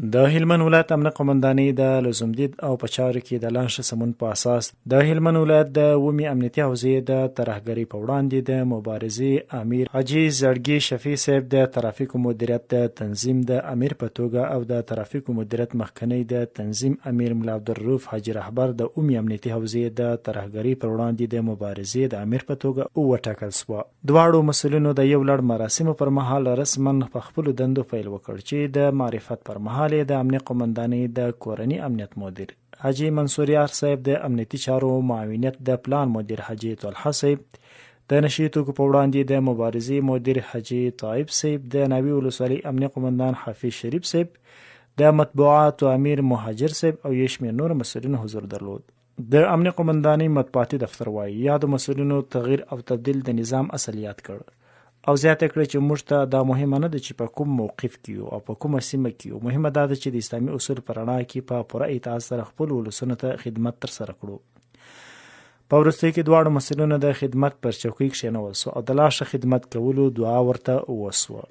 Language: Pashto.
د هلمند ولایت امنه قومندانۍ د لزوم دید او په چارو کې د لا ښه سمون په اساس د هلمند ولایت د اوومې امنیتي حوزې د ترهګرۍ په وړاندې د مبارزې امیر حاجي زړګي شفیع صاحب د ترافیکو مدیریت د تنظیم د امیر په توګه او د ترافیکو مدیریت مخکنی د تنظیم امیر ملا عبدالروف حاجي رهبر د اومې امنیتي حوزې د ترهګرۍ پر وړاندې د مبارزې د امیر په توګه وټاکل شو. دواړو مسؤلینو د یو لړ مراسمو پر مهال رسماً په خپلو دندو پیل وکړ چې د معرفت پر مهال یې د امنیه قومندانۍ د کورني امنیت مدیر حاجي منصور یار صاحب، د امنیتي چارو معاونیت د پلان مدیر حاجي طلحه صاحب، د نشهيي توکو په وړاندې د مبارزې مدیر حاجي طایب صاحب، د ناوي ولسوالۍ امنیه قومندان حافظ شریف صاحب، د مطبوعاتو امیر مهاجر صاحب او یو شمېر نورو مسؤلینو حضور درلود. د امنیه قومندانۍ مطبوعاتي دفتر وايي، یادو مسؤلینو تغییر او تبدیل د نظام اصل یاد کړ او زیاته یې کړه چې موږ ته دا مهمه نه ده چې په کوم موقف کې یو او په کومه سیمه کې یو، مهمه دا ده چې د اسلامي اصولو په رڼا کې په پوره اطاعت سره خپلو ولسونو ته خدمت ترسره کړو. په وروستیو کې دواړو مسؤلینو د خدمت پر چوکۍ کښېنول شو او د لا ښه خدمت کولو دعا ورته وشوه.